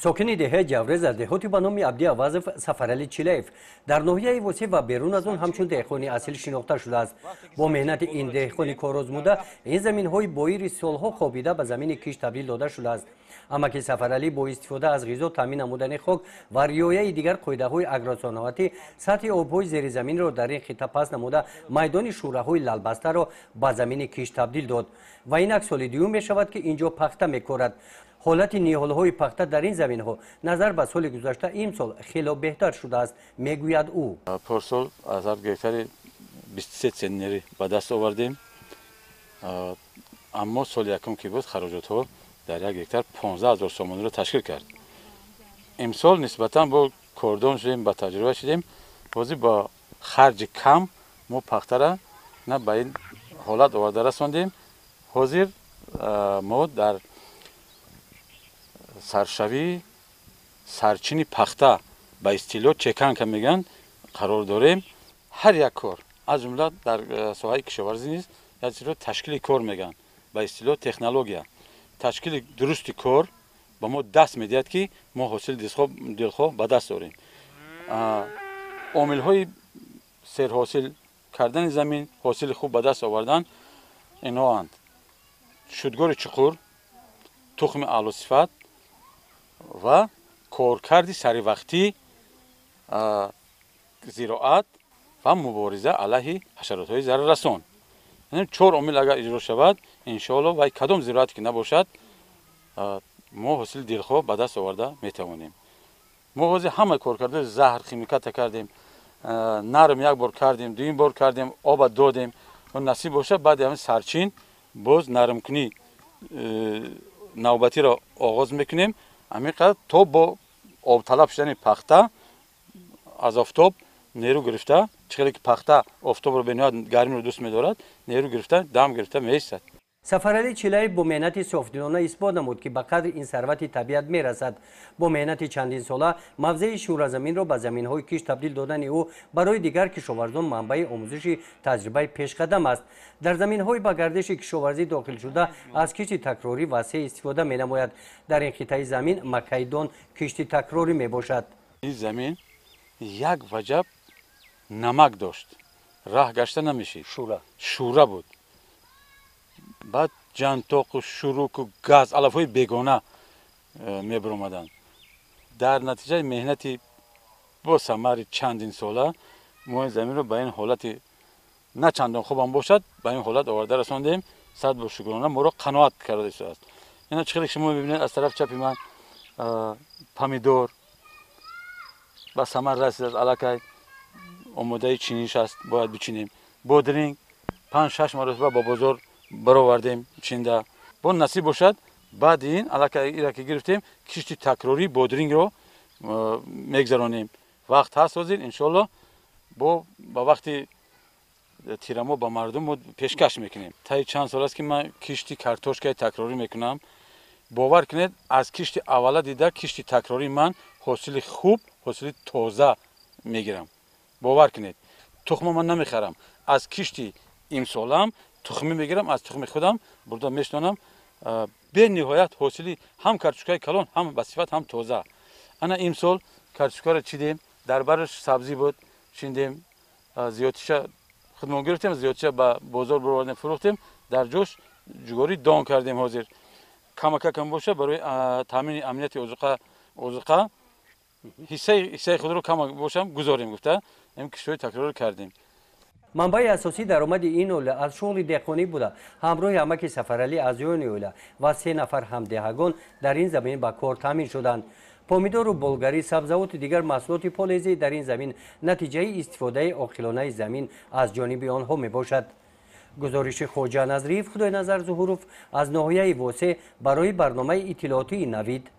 Сокини деҳаи Ҷаврез аз деҳоти ба номи Абди Авазов Сафарали Чилаев дар ноҳияи Восеъ ва берун аз он ҳамчун деҳқони асил шинохта шудааст. Бо меҳнати ин деҳқони корозмуда ин заминҳои боири солҳо хобида ба замини кишт табдил дода шудааст. Амаки Сафаралӣ бо истифода аз ғизо таъмин намудани хок ва риояи дигар қоидаҳои агросаноатӣ сатҳи обҳои зеризаминро дар ин хитта паст намуда майдони шӯраҳои лалбастаро ба замини кишт табдил дод. Ва инак соли дуюм мешавад, ки ин ҷо пахта мекорад. Ҳолати ниҳолҳои пахта дар ин заминҳо назар ба соли гузашта имсол хело беҳтар шудааст, мегӯяд ӯ. Порсол аз ҳар гектари 23 центнери ба даст овардем, аммо соли якум ки буд, хароҷотҳо дар як гектар 15 000 сомониро ташкил кард. Имсол нисбатан бо кордон шудем, ба таҷриба шудем. Ҳозир бо харҷи кам мо пахтара на ба ин ҳолат оварда расондем. Ҳозир мо дар саршавии сарчини пахта, ба истилоҳ чеканка мегӯянд, қарор дорем. Ҳар як кор, аз ҷумла дар соҳаи кишоварзӣ низ як чизро ташкили кор мегӯянд, ба истилоҳ технология. Ташкили дурусти кор ба мо даст медиҳад, ки мо ҳосили дилхоҳ ба даст дорем. Омилҳои серҳосил кардани замин, ҳосили хуб ба даст овардан инҳоанд: шудгори чуқур, тухми аълосифат ва коркарди саривақтӣ зироат ва мубориза алайҳи ҳашаротҳои зараррасон. Чор омил агар иҷро шавад, иншоалло, вай кадом зироате ки набошад, мо ҳосили дилхоҳ ба даст оварда метавонем. Мо ҳозир ҳама коркардҳои заҳр химиката кардем, нарм як бор кардем, дуюм бор кардем, оба додем. Насиб бошад, баъди ҳамин сарчин боз нармкунӣ навбатиро оғоз мекунем. Ҳамин қадр то бо обталаб шудани пахта аз офтоб нерӯ гирифта, чӣ хеле ки пахта офтобро бениҳоят гармиро дӯст медорад, нерӯ гирифта, дам гирифта меистад. Сафаралӣ Чилаев бо меҳнати софдилона исбот намуд, ки ба қадри ин сарвати табиат мерасад. Бо меҳнати чандинсола мавзеи шӯразаминро ба заминҳои кишт табдил додани ӯ барои дигар кишоварзон манбаи омӯзиши таҷрибаи пешқадам аст. Дар заминҳои ба гардиши кишоварзӣ дохилшуда аз кишти такрорӣ васеъ истифода менамояд. Дар ин қитъаи замин макайдон кишти такрорӣ мебошад. Ин замин як ваҷаб намак дошт, раҳ гашта намешид, шӯра буд. Баъд ҷантоқу шуруку газ, алафҳои бегона мебиромаданд. Дар натиҷаи меҳнати бо самари чандинсола мо ин заминро ба ин ҳолати на чандон хубам бошад, ба ин ҳолат оварда расондем. Сад бор шукрона, моро қаноат карда истодааст. Ина чӣ хеле шумо мебинед, аз тарафи чапи ман помидор ба самар расидааст, аллакай омодаи чиниш аст, бояд бичинем. Бодринг 5-6 маротиба ба бозор баровардем чинда. Бо насиб бошад, баъди ин аллакай ира ки гирифтем, кишти такрории бодрингро мегзаронем. Вақт ҳаст ҳозир, иншоалло, бо ба вақти тирамо ба мардум мо пешкаш мекунем. Таи чанд сол аст, ки ман кишти картошкаи такрорӣ мекунам. Бовар кунед, аз кишти аввала дида кишти такрории ман ҳосили хуб, ҳосили тоза мегирам. Бовар кунед, тухма ман намехарам. Аз кишти имсолам тухмӣ мегирам, аз тухми худам бурда мешинонам. Бениҳоят ҳосили ҳам картошкаи калон, ҳам ба сифат, ҳам тоза. Ана имсол картошкаро чидем, дар бараш сабзӣ буд, чиндем, зиёдтиша худмон гирифтем, зиёдтиша ба бозор баровардем, фурӯхтем, дар ҷош ҷугорӣ дон кардем. Ҳозир камакакам боша, барои таъмини амнияти озуқа ҳиссаи худро кама бошам гузорем гуфта, ин киштҳои такрорӣ кардем. Манбаи асосии даромади ин оила аз шуғли деҳқонӣ буда, ҳамроҳи амаки Сафаралӣ аъзоёни оила ва се нафар ҳамдеҳагон дар ин замин ба кор таъмин шуданд. Помидору болгарӣ, сабзавоту дигар маҳсулоти полезӣ дар ин замин натиҷаи истифодаи оқилонаи замин аз ҷониби онҳо мебошад. Гузориши Хоҷа Назриев, Худойназар Зуҳуров аз ноҳияи Восеъ барои барномаи иттилоотии Навид.